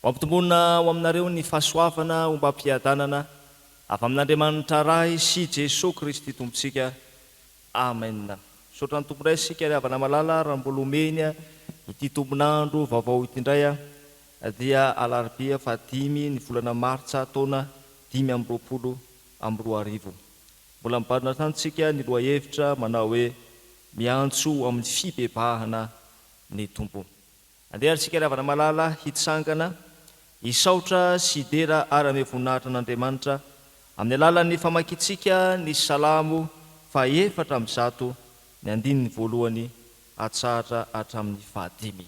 Ho ampitomboina ho aminareo ny fahasoavana ombam-piadanana avy amin'Andriamanitra Ray sy Jesoa Kristy Tompontsika. Amen. Misaotra ny Tompo indray isika ry havana malala raha mbola omeny ity tombon'andro vaovao ity indray dia alarobia fahadimy ny volana martsa taona 2025. Mbola mibarina hatrany tsika ny lohahevitra manao hoe miantso ho amin'ny fibebahana ny Tompo. Andeha ary tsika ry havana malala hitsangana, hisaotra sy hidera ary hanome voninahitra an'Andriamanitra amin'ny alalan'ny famakiantsika ny Salamo faha-104 ny andininy voalohany hatsahatra hatramin'ny fahadimy.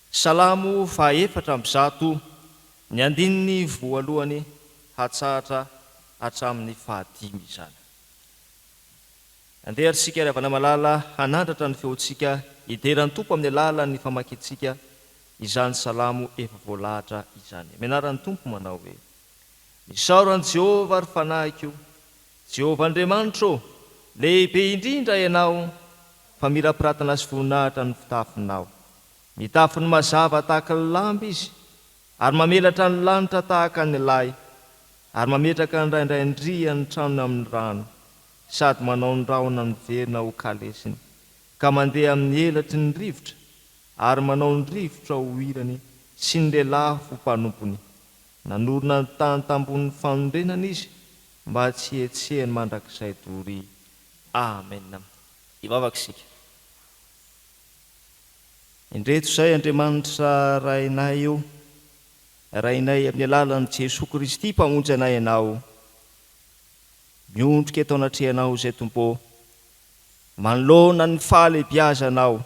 Salamo faha-104 ny andininy voalohany hatsahatra hatramin'ny fahadimy izany. Andeha ary isika ry havana malala hanandratra ny feontsika hidera ny Tompo amin'ny alalan'ny famakiantsika izany salamo efa voalahatra izany. Amin'ny anaran'ny Tompo manao hoe, Misaora an'i Jehovah ry fanahiko, Jehovah Andriamanitro ô, lehibe indrindra Ianao, famirapiratana sy voninahitra ny fitafinao. Mitafy ny mazava tahaka ny lamba Izy, ary mamelatra ny lanitra tahaka ny lay, ary mametraka ny raindraindrian'ny tranony amin'ny rano. sady manao ny rahona miverina ho kalesiny, ka mandeha amin'ny elatry ny rivotra, ary manao ny rivotra ho hirany sy ny lelafo ho mpanompony. Nanorina ny tany tambonin'ny fanorenana izy, mba tsy hihetsehany mandrakizay doria. Amena. Hivavaka isika. Indreto izay Andriamanitra Rainay o, Rainay amin'ny alalan'i Jesoa Kristy Mpamonjy anay Ianao. Miondrika eto anatrehanao izay Tompo ô, manoloana ny fahalehibiazanao,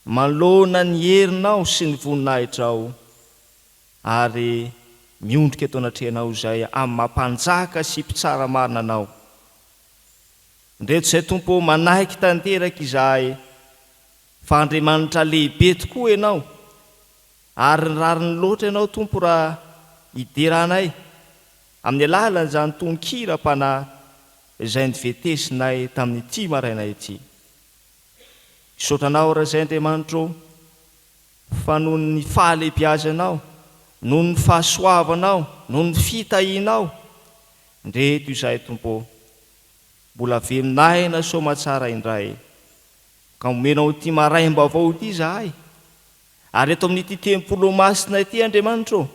manoloana ny herinao sy ny voninahitrao, ary miondrika eto anatrehanao izay amin'ny maha Mpanjaka sy Mpitsara marina Anao. Indreto izay Tompo ô, manaiky tanteraka izahay fa Andriamanitra lehibe tokoa Ianao, ary ny rariny loatra Ianao Tompo raha hidera anay, Amin'ny alalan'izany tonon-kiram-panahy izay noventesinay tamin'ity maraina ity. Misaotra Anao Ray Andriamanitra ô, fa noho ny fahalehibiazanao, noho ny fahasoavanao, noho ny fitahianao, ndreto izahay Tompo ô, mbola velon'aina soamatsara indray, ka omenao ity maraim-baovao ity izahay, ary eto amin'ity tempoly masina ity Andriamanitra ô,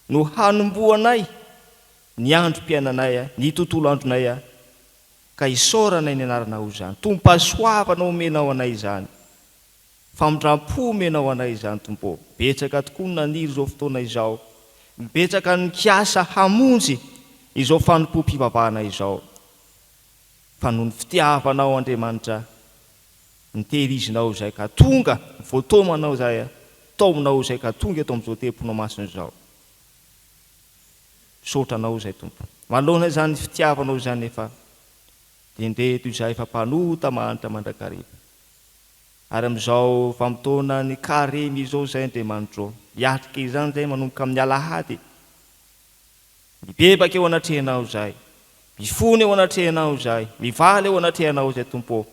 no hanombohanay ny androm-piainanay, ny tontolo andronay, ka isaoranay ny anaranao izany. Tompom-pahasoavana omenao anay izany. Famindram-po omenao anay izany, Tompo ô. Betsaka tokoa ny naniry izao fotoana izao. Betsaka ny nikasa hamonjy izao fanompoam-pivavahana izao. Fa noho ny fitiavanao, Andriamanitra, Nitehirizinao izay ka tonga, voataomanao izay, taominao izay ka tonga eto amin'izao temponao masina izao. Misaotra Anao izay Tompo. Manoloana izany fitiavanao izany nefa dia ndreto izahay fa mpanota mahantra mandrakariva. Ary amin'izao vanim-potoana ny karemy izao izay Andriamanitro, hiatrika izany izay manomboka amin'ny alahady. Mibebaka eo anatrehanao izahay. Mifona eo anatrehanao izahay. Mivaly eo anatrehanao izahay Tompo ô.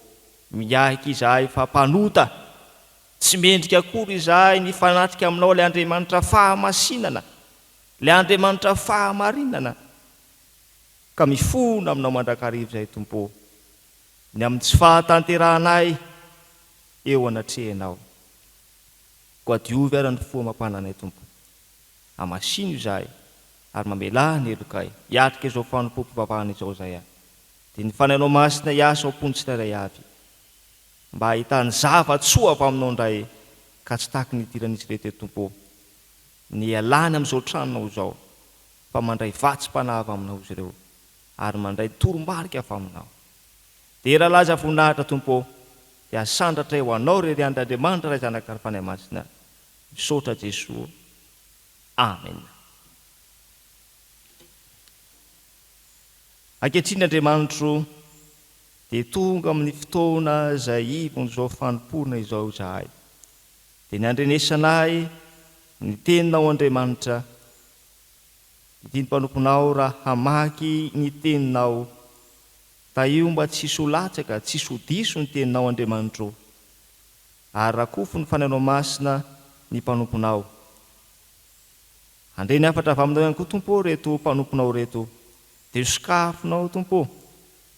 Miaiky izahay fa mpanota. Tsy mendrika akory izahay ny hifanatrika aminao ilay Andriamanitra fahamasinana, ilay Andriamanitra fahamarinana. Ka mifona aminao mandrakariva izahay Tompo ô, ny amin'ny tsy fahatanterahanay eo anatrehanao. Koa diovy ary ny fo amam-pananay Tompo. Hamasino izahay ary mamelà ny helokay hiatrika izao fanompoam-pivavahana izao izay a. Dia ny Fanahinao Masina hiasa ao am-pon'ny tsirairay avy mba hahitany zava-tsoa avy aminao indray ka tsy tahaky ny hidiran'izy ireo teto Tompo ô ny hialany amin'izao tranonao izao fa mandray vatsim-panahy avy aminao izy ireo ary mandray toromarika avy aminao. Dera laza voninahitra Tompo ô dia asandratray ho Anao irery ihany Andriamanitra Ray Zanaka ary Fanahy Masina. Misaotra Jesoa. Amen. Ankehitriny Andriamanitro dia tonga amin'ny fotoana izay ivon'izao fanompoana izao izahay. Dia ny handrenesana ahy ny teninao Andriamanitra, ity ny mpanomponao raha hamaky ny teninao, tahio mba tsy hisy ho latsaka, tsy hisy ho diso ny teninao Andriamanitro. Ary rakofy ny Fanahinao Masina. ny mpanomponao. Handre ny hafatra avy aminao ihany koa, Tompo ô, ireto mpanomponao ireto. Dia sokafinao, Tompo ô,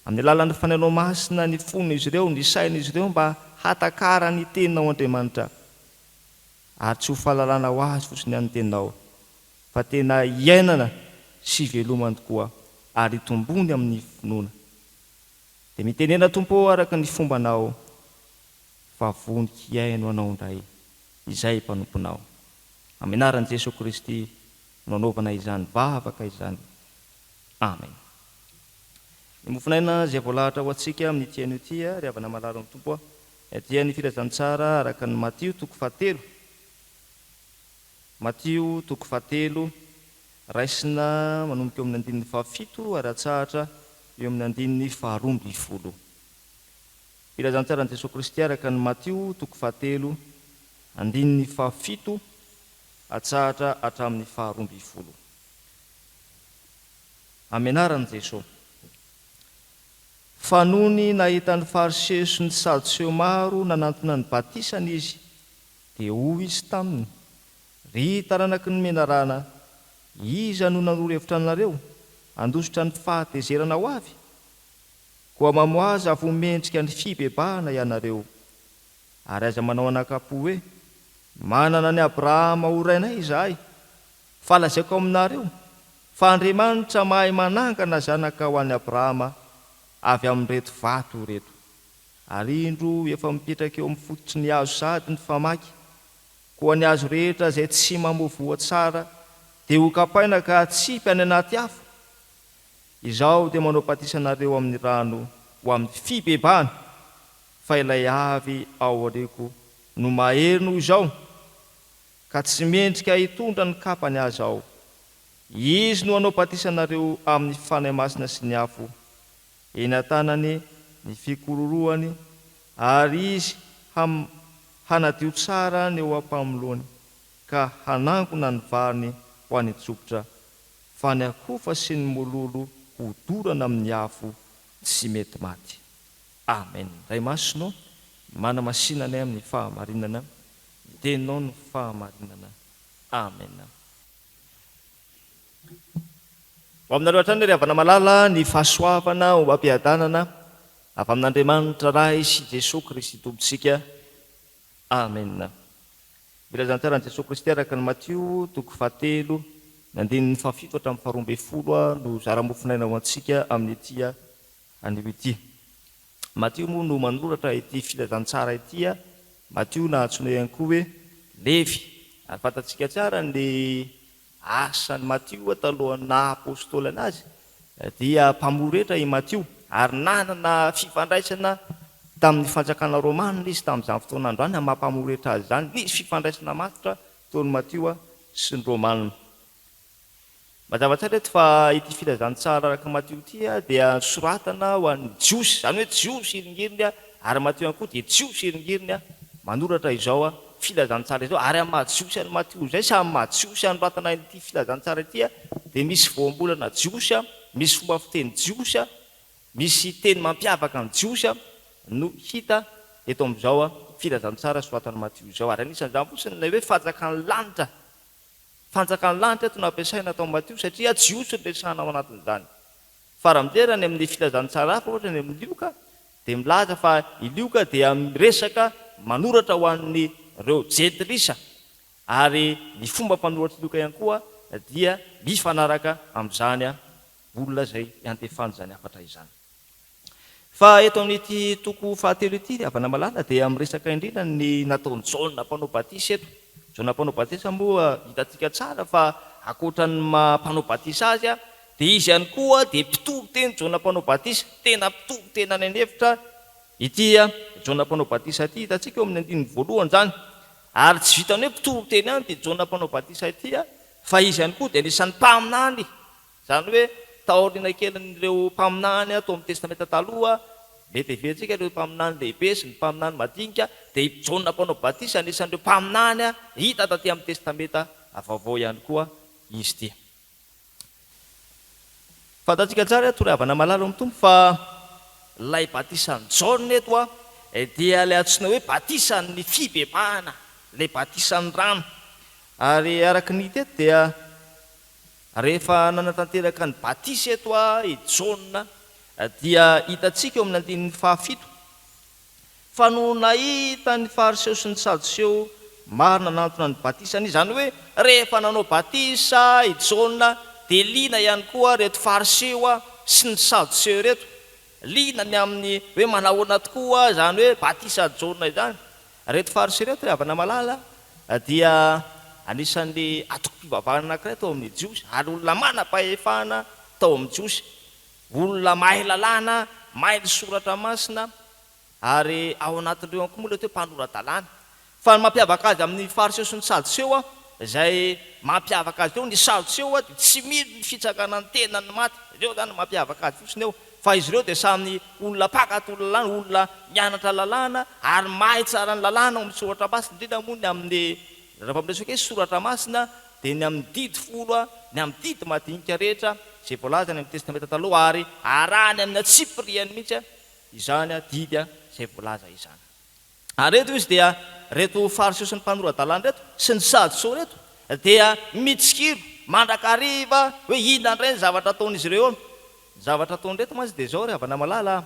amin'ny alalan'ny Fanahinao Masina ny fon'izy ireo, ny sain'izy ireo mba hahatakarany ny Teninao, Andriamanitra. Ary tsy ho fahalalana ho azy fotsiny ihany ny Teninao, fa tena hiainana sy hivelomany tokoa ary hitombony amin'ny finoana. Dia mitenena, Tompo ô, araka ny fombanao, fa vonon-kihaino Anao indray izay mpanomponao. Amin'ny anaran'i Jesoa Kristy no anaovana izany vavaka izany. Amen. Ny mofon'aina izay voalahatra ho antsika amin'ity anio ity, ry havana malala ao amin'ny Tompo, dia ny filazantsara araka an'i Matio toko fahatelo. Matio toko fahatelo, raisina manomboka eo amin'ny andininy fahafito ary atsahatra eo amin'ny andininy faharoambinifolo. Filazantsaran'i Jesoa Kristy araka an'i Matio toko fahatelo, andininy fahafito atsahatra hatramin'ny faharoambinifolo. Amin'ny anaran'i Jesoa. Fa nony nahita ny Fariseo sy ny Sadoseo maro nanantona ny batisany izy, dia hoy izy taminy, Ry taranaky ny menarana, iza no nanoro hevitra anareo handositra ny fahatezerana ho avy? Koa mamoaza voa mendrika ny fibebahana ianareo, ary aza manao anakam-po hoe, Manana an'i Abrahama ho rainay izahay, fa lazaiko aminareo, fa Andriamanitra mahay manangana zanaka ho an'i Abrahama avy amin'ireto vato ireto. Ary indro efa mipetraka eo amin'ny fototry ny hazo sahady ny famaky, koa ny hazo rehetra izay tsy mamoa voa tsara dia hokapaina ka hatsipy any anaty afo. Izaho dia manao batisa anareo amin'ny rano ho amin'ny fibebahana, fa ilay avy ao aoriako no mahery noho izao, ka tsy mendrika hitondra ny kapany aza aho. Izy no hanao batisa anareo amin'ny Fanahy Masina sy ny afo. Eny an-tanany ny fikororohany, ary izy ham hanadio tsara ny eo am-pamoloany, ka hanangona ny variny ho any an-tsopitra, fa ny akofa sy ny mololo hodorana amin'ny afo tsy mety maty. Amen. Ray Masina ô, manamasina anay amin'ny fahamarinana, ny Teninao no fahamarinana. Amen. Ho aminareo hatrany ry havana malala ny fahasoavana ombam-piadanana avy amin'Andriamanitra Ray sy Jesoa Kristy Tompontsika. Amen. Filazantsaran'i Jesoa Kristy araka an'i Matio toko fahatelo ny andininy fahafito hatramin'ny faharoambinifolo no zara-mofonaina ho antsika amin'ity anio ity. Matio moa no manoratra ity filazantsara ity, Matio na antsoina ihany koa hoe Levy. Ary fantatsika tsara ny asan'i Matio talohan'ny naha apostoly anazy dia mpamory hetra i Matio ary nanana fifandraisana tamin'ny fanjakana romana izy tamin'izany fotoana andro izany, amin'ny maha mpamory hetra azy izany, nisy fifandraisana matotra teo amin'i Matio sy ny romana. Mazava tsara eto fa ity filazantsara araka Matio ity dia nosoratana ho an'ny Jiosy, izany hoe Jiosy hiringiriny, ary Matio ihany koa dia Jiosy hiringiriny manoratra izao filazantsara izao, ary amin'ny maha Jiosy an'i Matio izay sy amin'ny maha Jiosy anoratana ity filazantsara ity dia misy voambolana Jiosy, misy fomba fiteny Jiosy, misy teny mampiavaka ny Jiosy no hita eto amin'izao filazantsara soratan'i Matio izao, ary anisan'izany fotsiny ilay hoe fanjakan'ny lanitra. Fanjakan'ny lanitra eto no ampiasaina atao Matio satria Jiosy no resahana ao anatin'izany. Fa raha mijery any amin'ny filazantsara hafa ohatra any amin'ny Lioka dia milaza fa i Lioka dia miresaka manoratra ho an'ireo jentilisa ary ny fomba fanoratr'i Lioka ihany koa dia mifanaraka amin'izany olona izay iantefany izany hafatra izany. Fa eto amin'ity toko fahatelo ity ry havana malala dia miresaka indrindra ny nataon'i Jaona mpanao batisa eto. Jaona mpanao batisa moa hitantsika tsara fa ankoatra ny maha mpanao batisa azy dia izy ihany koa dia mpitory teny Jaona mpanao batisa, tena mpitory teny any an'efitra ity Jaona mpanao batisa ity, hitantsika eo amin'ny andininy voalohany izany. Ary tsy vitan'ny hoe mpitory teny ihany ity Jaona mpanao batisa ity fa izy ihany koa dia anisan'ny mpaminany. Izany hoe, taoriana kelin'ireo mpaminany tao amin'ny Testamenta Taloha, mety heverintsika ireo mpaminany lehibe sy ny mpaminany madinika, dia i Jaona Mpanao Batisa anisan'ireo mpaminany hita taty amin'ny Testamenta Vaovao ihany koa izy ity. Fantatsika tsara eto ry havana malala ao amin'ny Tompo fa ilay batisan'i Jaona eto dia ilay antsoina hoe batisan'ny fibebahana. Ilay batisan'ny rano. Ary araka ny hita eto dia rehefa nanatanteraka ny batisa eto i Jaona dia hitantsika eo amin'ny andininy fahafito fa no nahita ny Fariseo sy ny Sadoseo maro nanantona ny batisany, izany hoe rehefa nanao batisa i Jaona dia liana ihany koa ireto Fariseo sy ny Sadoseo ireto, liana ny amin'ny hoe manahoana tokoa izany hoe batisa Jaona izany. Ireto Fariseo ireto ry havana malala dia anisan'ny antokom-pivavahana anankiray tao amin'ny Jiosy ary olona manam-pahefana tao amin'ny Jiosy. Olona mahay lalàna, mahay ny soratra masina ary ao anatin'ireo ihany koa moa ilay atao hoe mpanora-dalàna. Fa ny mampiavaka azy amin'ny Fariseo sy ny Sadoseo, izay mampiavaka azy ireo, ny Sadoseo dia tsy mino ny fitsanganan'ny tenan'ny maty. Ireo izany no mampiavaka azy fotsiny eo. Fa izy ireo dia samy olona mpankatò lalàna, olona mianatra lalàna ary mahay tsara ny lalàna ao amin'ny soratra masina, indrindra moa ny amin'ny, rehefa miresaka hoe soratra masina dia ny amin'ny didy folo, ny amin'ny didy madinika rehetra izay voalaza any amin'ny Testamenta Taloha ary arahany amin'ny antsipiriany mihitsy izany didy izay voalaza izany. Ary eto izy dia ireto Fariseo sy ny mpanora-dalàna ireto sy ny Sadoseo ireto dia mitsikilo mandrakariva hoe inona indray ny zavatra ataon'izy ireo eo. Ny zavatra ataon'ireto mantsy dia izao ry havana malala a,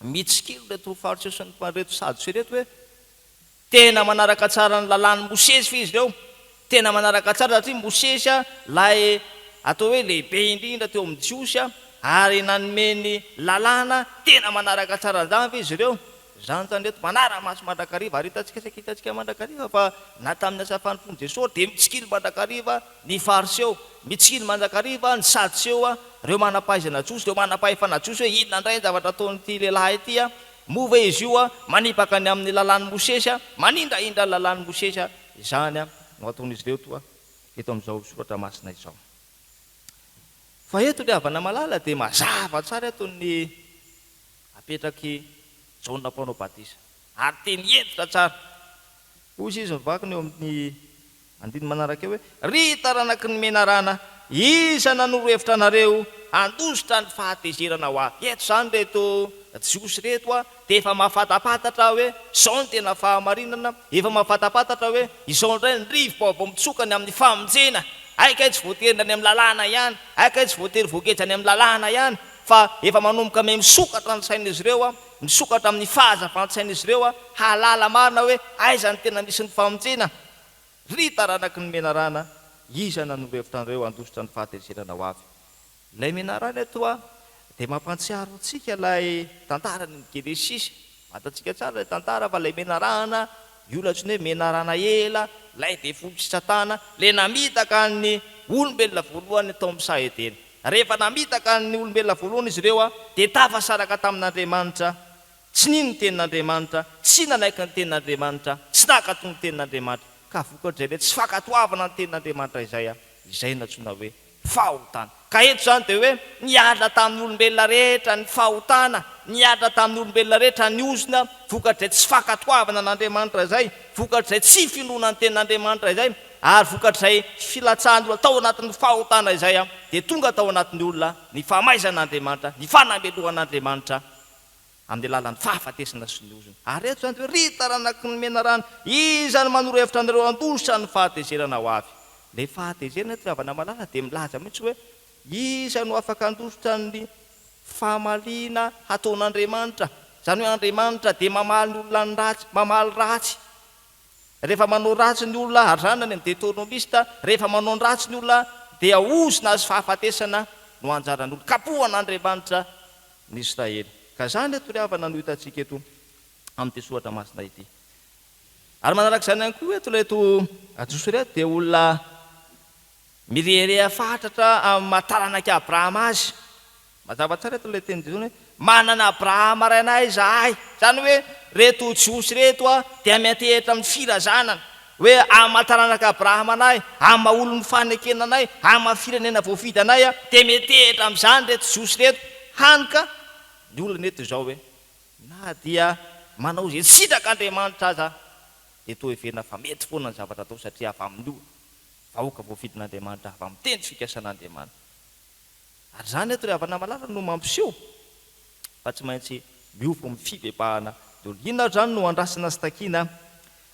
mitsikilo ireto Fariseo sy ny ireto Sadoseo ireto hoe tena manaraka tsara ny lalàn'i Mosesy ve izy ireo? Tena manaraka tsara satria Mosesy ilay atao hoe lehibe indrindra teo amin'ny Jiosy ary nanome ny lalàna, tena manaraka tsara an'izany ve izy ireo? Izany izany ireto manara-maso mandrakariva ary hitantsika saika hitantsika mandrakariva fa na tamin'ny asa fanompoan'i Jesoa ary dia mitsikilo mandrakariva ny Fariseo, mitsikilo mandrakariva ny Sadoseo, ireo manam-pahaizana Jiosy, ireo manam-pahefana Jiosy hoe inona indray ny zavatra ataon'ity lehilahy ity, moa ve izy io manipaka ny amin'ny lalàn'i Mosesy, manindrahindra ny lalàn'i Mosesy, izany no ataon'izy ireo toa eto amin'izao soratra masina izao. Fa eto ry havana malala dia mazava tsara eto ny Apetrak'i Jaona Mpanao Batisa, ary teny hentitra tsara. Hoy izy mivaky ny eo amin'ny andininy manaraka eo hoe, Ry taranaky ny menarana, iza nanoro hevitra anareo handositra ny fahatezerana ho avy? Eto izany ireto Jiosy ireto dia efa mahafantapantatra hoe izao no tena fahamarinana, efa mahafantapantatra hoe izao indray ny rivo-baovao mitsoka ny amin'ny famonjena. Hay kay tsy voatery ny any amin'ny lalàna ihany, hay kay tsy voatery voageja any amin'ny lalàna ihany, Fa efa manomboka miha misokatra ny sain'izy ireo, misokatra amin'ny fahazavan-tsain'izy ireo, hahalala marina hoe aiza no tena misy ny famonjena. Ry taranaky ny menarana, iza nanoro hevitra anareo handositra ny fahatezerana ho avy? Ilay menarana eto dia mampantsiaro antsika ilay tantaran'ny Genesisy. Fantatsika tsara ilay tantara fa ilay menarana, io ilay antsoina hoe menarana ela, ilay devoly sy Satana, ilay namitaka ny olombelona voalohany tao amin'ny saha Edena. Rehefa namitaka ny olombelona voalohany izy ireo, dia tafasaraka tamin'Andriamanitra, tsy nino ny tenin'Andriamanitra, tsy nanaiky ny tenin'Andriamanitra, tsy nankatò ny tenin'Andriamanitra. Ka vokatr'izay ilay tsy fankatoavana ny tenin'Andriamanitra izay, izay no antsoina hoe fahotana. Ka eto izany dia hoe nihatra tamin'ny olombelona rehetra ny fahotana, nihatra tamin'ny olombelona rehetra ny ozona, vokatr'izay tsy fankatoavana an'Andriamanitra izay, vokatr'izay tsy finoana ny tenin'Andriamanitra izay, ary vokatr'izay filatsahan'ny olona tao anatin'ny fahotana izay dia tonga tao anatin'ny olona ny famaizan'Andriamanitra, ny fanamelohan'Andriamanitra amin'ny alalan'ny fahafatesana sy ny ozona. Ary eto izany dia hoe, Ry taranaky ny menarana, iza no manoro hevitra anareo handositra ny fahatezerana ho avy? Ilay fahatezerana eto ry havana malala dia milaza mihitsy hoe, iza no afaka handositra ny famaliana hataon'Andriamanitra? Izany hoe Andriamanitra dia mamaly ny olona ny ratsy, mamaly ratsy. Rehefa manao ratsy ny olona, ary izany any amin'ny Deoteronomista, rehefa manao ny ratsy ny olona dia ozona sy fahafatesana no anjaran'ny olona. Kapohan'Andriamanitra ny Israely. Ka izany eto ry havana no hitantsika eto amin'ity soratra masina ity. Ary manaraka izany ihany koa eto ireto Jiosy ireto dia olona mirehareha fatratra amin'ny maha taranak'i Abrahama azy. Mazava tsara eto ilay tenin'i Jesosy hoe, Manana Abrahama rainay izahay. Izany hoe ireto Jiosy ireto dia miantehitra amin'ny firazanana, hoe amin'ny maha taranak'i Abrahama anay, amin'ny maha olon'ny fanekena anay, amin'ny maha firenena voafidy anay, dia miantehitra amin'izany ireto Jiosy ireto. Hany ka ny olana eto izao hoe, na dia manao izay sitrak'Andriamanitra aza dia toa heverina fa mety foana ny zavatra atao satria avy amin'ny vahoaka voafidin'Andriamanitra, avy amin'ny teny fikasan'Andriamanitra. Ary izany eto ry havana malala no mampiseho fa tsy maintsy miofo amin'ny fibebahana ny olona. Inona ary izany no andrasana sy takiana?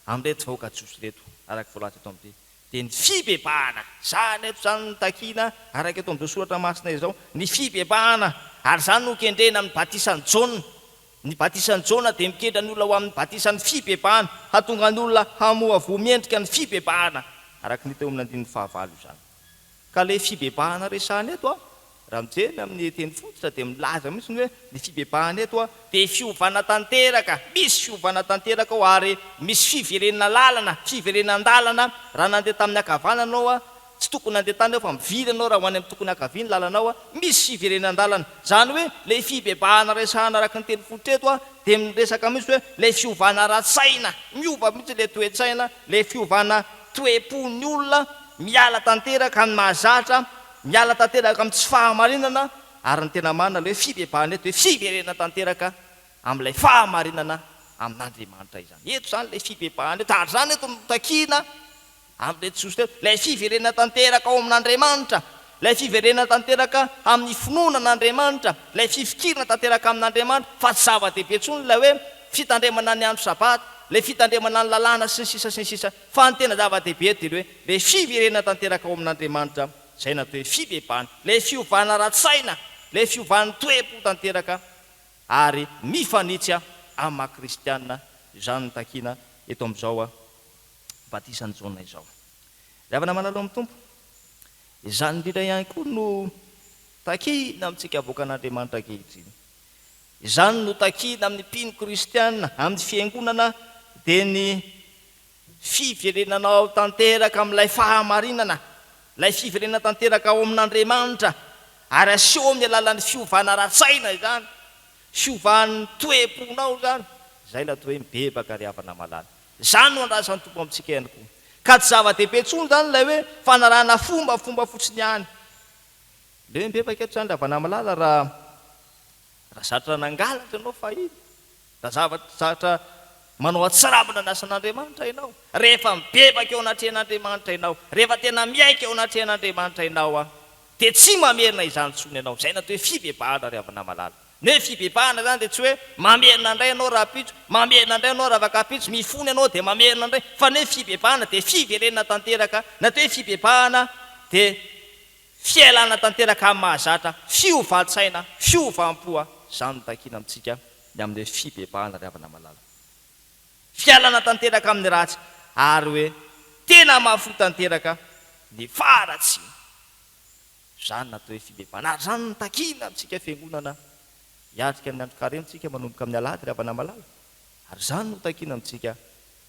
amin'ireto vahoaka Jiosy ireto, araka voalaza eto amin'ity, dia ny fibebahana. Izany eto izany no takiana araka eto amin'izao soratra masina izao, ny fibebahana, ary izany no kendrena amin'ny batisan'i Jaona. Ny batisan'i Jaona dia mikendry ny olona ho amin'ny batisan'ny fibebahana, hahatonga ny olona hamoa voa miendrika ny fibebahana, araka ny hita eo amin'ny andininy fahavalo izany. Ka ilay fibebahana resahina eto an, raha mijery ny amin'ny teny fototra dia milaza mihitsy ny hoe ny fibebahana eto an dia fiovana tanteraka, misy fiovana tanteraka ao ary misy fiverenana lalana, fiverenan-dalana, raha nandeha tamin'ny ankavanana ianao an, tsy tokony nandeha tany ianao fa mivily ianao raha ho any amin'ny tokony ankavia ny lalanao an, misy fiverenan-dalana. Izany hoe ilay fibebahana resahana araka ny teny fototra eto an dia miresaka mihitsy hoe ilay fiovana ara-tsaina, miova mihitsy ilay toe-tsaina, ilay fiovana toe-pon'ny olona, miala tanteraka amin'ny mahazatra, miala tanteraka amin'ny tsy fahamarinana, ary ny tena marina ilay hoe fibebahana eto dia fiverenana tanteraka amin'ilay fahamarinana amin'Andriamanitra izany. Eto izany ilay fibebahana eto, ary izany eto no takiana amin'ireto Jiosy ireto, ilay fiverenana tanteraka ao amin'Andriamanitra, ilay fiverenana tanteraka amin'ny finoana an'Andriamanitra, ilay fifikirana tanteraka amin'Andriamanitra, fa tsy zava-dehibe intsony ilay hoe fitandremana ny andro Sabata, ilay fitandremana ny lalàna sy ny sisa sy ny sisa. Fa ny tena zava-dehibe eto dia ilay hoe ilay fiverenana tanteraka ao amin'Andriamanitra, izay natao hoe fibebahana, ilay fiovana ara-tsaina, ilay fiovan'ny toe-po tanteraka ary mifanitsy amin'ny maha kristiana, izany no takiana eto amin'izao batisan'i Jaona izao. Ry havana malala ao amin'ny Tompo, izany indrindra ihany koa no takiana amintsika avoakan'Andriamanitra ankehitriny. Izany no takiana amin'ny mpino kristiana, amin'ny fiangonana, dia ny fiverenanao tanteraka amin'ilay fahamarinana, ilay fiverenana tanteraka ao amin'Andriamanitra, ary aseho amin'ny alalan'ny fiovana ara-tsaina izany, fiovan'ny toe-ponao izany, izay ilay atao hoe mibebaka ry havana malala. Izany no andrasan'ny Tompo amintsika ihany koa. Ka tsy zava-dehibe intsony izany ilay hoe fanarahana fombafomba fotsiny ihany. Ilay hoe mibebaka eto izany ry havana malala raha Raha zatra nangalatra ianao fahiny, raha zavatra zatra manao atsirambina ny asan'Andriamanitra ianao, rehefa mibebaka eo anatrehan'Andriamanitra ianao, rehefa tena miaiky eo anatrehan'Andriamanitra ianao, dia tsy mamerina izany intsony ianao. Izay no atao hoe fibebahana ry havana malala. Ny hoe fibebahana izany dia tsy hoe mamerina indray ianao rahampitso, mamerina indray ianao ravakampitso, mifona ianao dia mamerina indray, fa ny hoe fibebahana dia fiverenana tanteraka. Ny atao hoe fibebahana dia Fialana tanteraka amin'ny mahazatra, fiovan-tsaina, fiovam-po, izany no takiana amintsika ny amin'ny hoe fibebahana ry havana malala. Fialana tanteraka amin'ny ratsy ary hoe tena mahafoy tanteraka ny faharatsiana. Izany no atao hoe fibebahana ary izany no takiana amintsika fiangonana hiatrika ny andro karemy tsika manomboka amin'ny alahady ry havana malala ary izany no takiana amintsika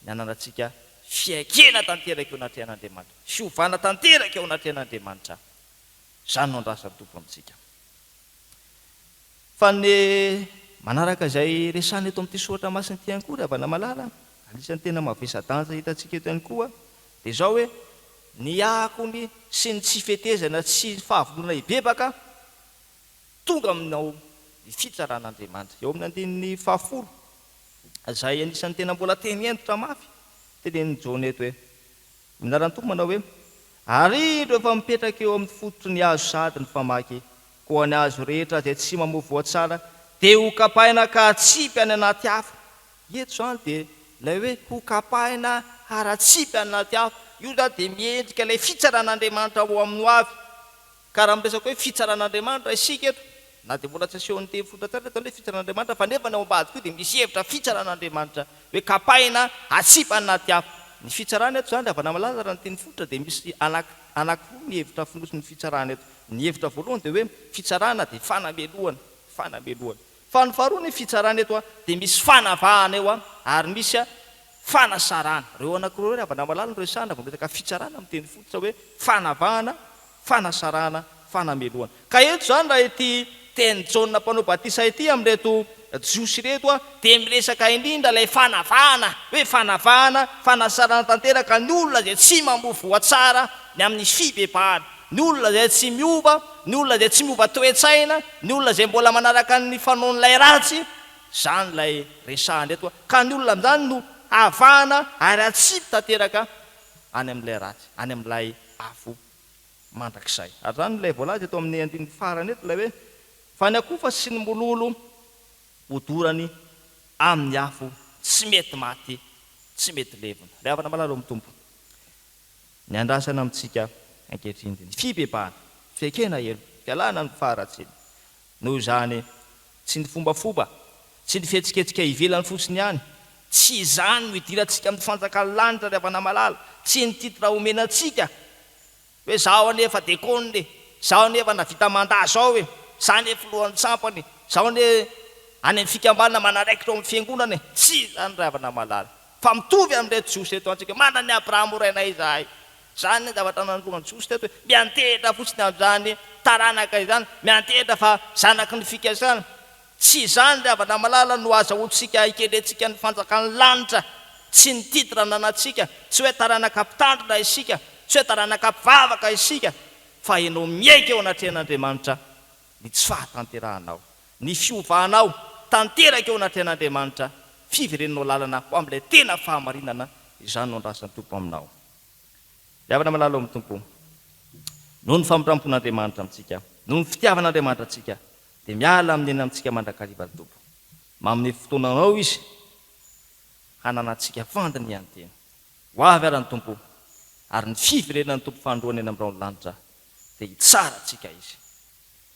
ny hananantsika fiaikena tanteraka eo anatrehan'Andriamanitra, fiovana tanteraka eo anatrehan'Andriamanitra. Izany no andrasan'ny Tompo amintsika. Fa ny manaraka izay resahina eto amin'ity soratra masina ity ihany koa ry havana malala, anisan'ny tena mavesa-danja hitantsika eto ihany koa, dia izao hoe, ny akony sy ny tsy fetezana sy ny fahavononana hibebaka, tonga aminao ny fitsaran'Andriamanitra. Eo amin'ny andininy fahafolo, izay anisan'ny tena mbola teny hentitra mafy tenenin'i Jaona eto hoe, Ny anaran'ny Tompo manao hoe, Ary indro efa mipetraka eo amin'ny fototry ny hazo sahady ny famaky, koa ny hazo rehetra izay tsy mamoa voa tsara dia hokapaina ka hatsipy any anaty afo. Eto izany dia ilay hoe hokapaina ary hatsipy any anaty afo, io izany dia miendrika ilay fitsaran'Andriamanitra ho amin'ny hoavy. Ka raha miresaka hoe fitsaran'Andriamanitra isika eto, na dia mbola tsy asehon'ny teny fototra tsara eto ny hoe fitsaran'Andriamanitra, fa nefa ny ao ambadika io dia misy hevitra fitsaran'Andriamanitra, hoe kapaina, atsipy any anaty afo. Ny fitsarana eto izany, Ravana Malala, raha ny teny fototra dia misy anaky, anakiroa ny hevitra fonosin'ny fitsarana eto. Ny hevitra voalohany dia hoe fitsarana dia fanamelohana, fanamelohana. Fa ny faharoa ny fitsarana eto dia misy fanavahana eo ary misy fanasarahana. Ireo anakiroa ireo ry havana malala no resahana vao miresaka fitsarana amin'ny teny fototra hoe fanavahana, fanasarahana, fanamelohana. Ka eto izany raha ity tenin'i Jaona mpanao batisa ity amin'ireto Jiosy ireto dia miresaka indrindra ilay fanavahana, hoe fanavahana, fanasarahana tanteraka ny olona izay tsy mamoa voa tsara ny amin'ny fibebahana, ny olona izay tsy miova, ny olona izay tsy miova toe-tsaina, ny olona izay mbola manaraka ny fanaon'ilay ratsy, izany ilay resahana eto, ka ny olona amin'izany no havahana ary atsipy tanteraka any amin'ilay ratsy, any amin'ilay afo mandrakizay. Ary izany ilay voalaza eto amin'ny andininy farany eto, ilay hoe, Fa ny akofa sy ny mololo hodorany amin'ny afo tsy mety maty. tsy mety levona. Ry havana malala ao amin'ny Tompo, ny andrasana amintsika ankehitriny dia ny fibebahana, fiaikena heloka, fialana amin'ny faharatsiana. Noho izany, tsy ny fombafomba, tsy ny fihetsiketsika ivelany fotsiny ihany, tsy izany no idirantsika amin'ny fanjakan'ny lanitra ry havana malala, tsy ny titre omena antsika hoe zaho anie efa dekona e, zaho anie efa nahavita mandat zao e, za anie filohan'ny sampana e, zaho anie any amin'ny fikambanana manaraikitra ao amin'ny fiangonana e, tsy izany ry havana malala, fa mitovy amin'ireto jiosy ireto antsika, manana an'i Abrahama ho rainay izahay. Izany ny zavatra nandroan'ny Jiosy teto hoe miantehitra fotsiny amin'izany taranaka izany, miantehitra fa zanaky ny fikasana. Tsy izany ry havana malala no azahoantsika hikelentsika ny fanjakan'ny lanitra, tsy ny titre ananantsika, tsy hoe taranaka mpitandrina isika, tsy hoe taranaka mpivavaka isika, fa ianao miaiky eo anatrehan'Andriamanitra ny tsy fahatanterahanao, ny fiovanao tanteraka eo anatrehan'Andriamanitra, fiverenanao lalana ho amin'ilay tena fahamarinana, izany no andrasan'ny Tompo aminao. Ry havana malala ao amin'ny Tompo, noho ny famindrampon'Andriamanitra amintsika, noho ny fitiavan'Andriamanitra antsika, dia miala amin'ny eny amintsika mandrakariva ny Tompo. Manome fotoana anao Izy hananantsika fandinihan-tena. Ho avy ary ny Tompo, ary ny fiverenan'ny Tompo fanindroany eny amin'ny rahon'ny lanitra, dia hitsara antsika Izy.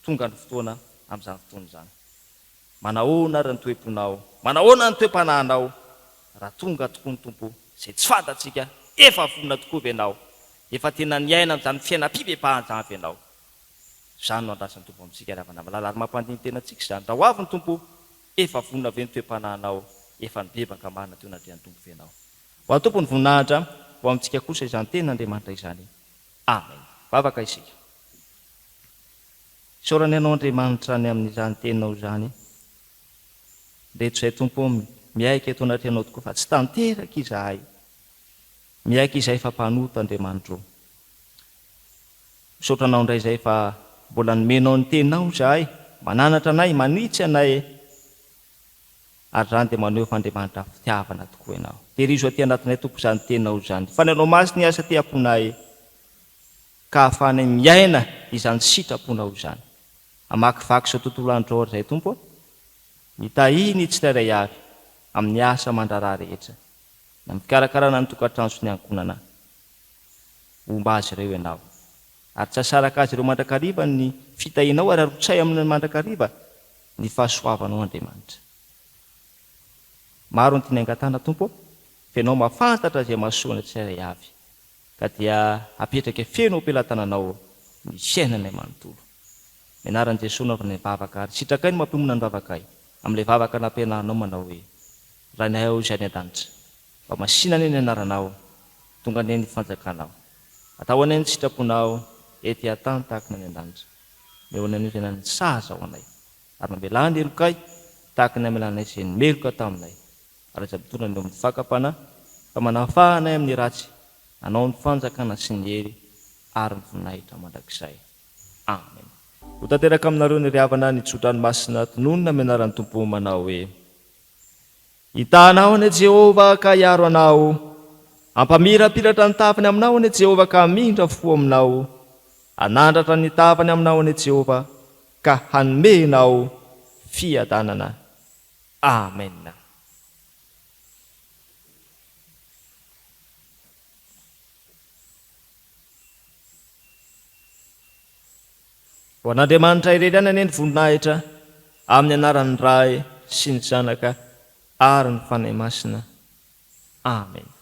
Tonga ny fotoana amin'izany fotoana izany. Manahoana ary ny toe-ponao? Manahoana ny toe-panahinao? Raha tonga tokoa ny Tompo, izay tsy fantatsika, efa vonona tokoa ve ianao? Efa tena niaina an'izany fiainam-pibebahana izany ve ianao? Izany no andrasan'ny Tompo amintsika ry havana malala, ary mampandini-tena antsika izany. Raha ho avy ny Tompo, efa vonona ve ny toe-panahinao? Efa nibebaka marina teo anatrehan'ny Tompo ve ianao? Ho an'ny Tompo ny voninahitra, ho amintsika kosa izany tenin'Andriamanitra izany. Amen. Vavaka isika. Isaorana Ianao Andriamanitra ny amin'izany teninao izany. Ndreto izay Tompo ô, miaiky eto anatrehanao tokoa fa tsy tanteraka izahay. Miaiky izahay fa mpanota Andriamanitra ô. Misaotra Anao indray izahay fa mbola nomenao ny teninao izahay, mananatra anay, manitsy anay, ary izany dia maneho fa Andriamanitra fitiavana tokoa Ianao. Tehirizo aty anatinay Tompo izany teninao izany. Fananao masina hiasa aty am-ponay. ka ahafahanay miaina izany sitraponao izany. Hamakivaky izao tontolo andro izao ary izahay Tompo ô, mitahihy ny tsirairay avy amin'ny asa aman-draharaha rehetra, ny amin'ny fikarakarana ny tokantrano sy ny ankohonana. Homba azy ireo Ianao, ary tsy hahasaraka azy ireo mandrakariva ny fitahianao ary harotsay aminy mandrakariva ny fahasoavanao Andriamanitra. Maro ny tiany angatahana Tompo ô, fa Ianao mahafantatra izay mahasoa ny tsirairay avy. Ka dia apetraka feno ao am-pelatananao ny fiainanay manontolo. Ny anaran'i Jesoa no anaovanay vavaka ary sitrakay ny mampionona ny vavakay amin'ilay vavaka nampianarinao manao hoe, Rainay ao izay any an-danitra, mba masìna anie ny anaranao, tonga anie ny fanjakanao. Atao anie ny sitraponao ety an-tany tahaka ny any an-danitra. Omeo anay anio izay ny sahaza ho anay, ary mamelà ny helokay tahaka ny namelanay izay nimeloka taminay. Ary aza mitondra ny eo amin'ny fakam-panahy, fa manafaha anay amin'ny ratsy, Anao ny fanjakana sy ny hery ary ny voninahitra mandrakizay. Amen. Ho tanteraka aminareo ny ry havana ny tso-dranomasina tononina amin'ny anaran'ny Tompo manao hoe, Hitaha anao anie Jehovah ka hiaro anao, hampamirapiratra ny tavany aminao anie Jehovah ka hamindra fo aminao, hanandratra ny tavany aminao anie Jehovah ka hanome anao fiadanana. Amen. Ho an'Andriamanitra irery ihany anie ny voninahitra amin'ny anaran'ny Ray sy ny Zanaka ary ny Fanahy Masina. Amen.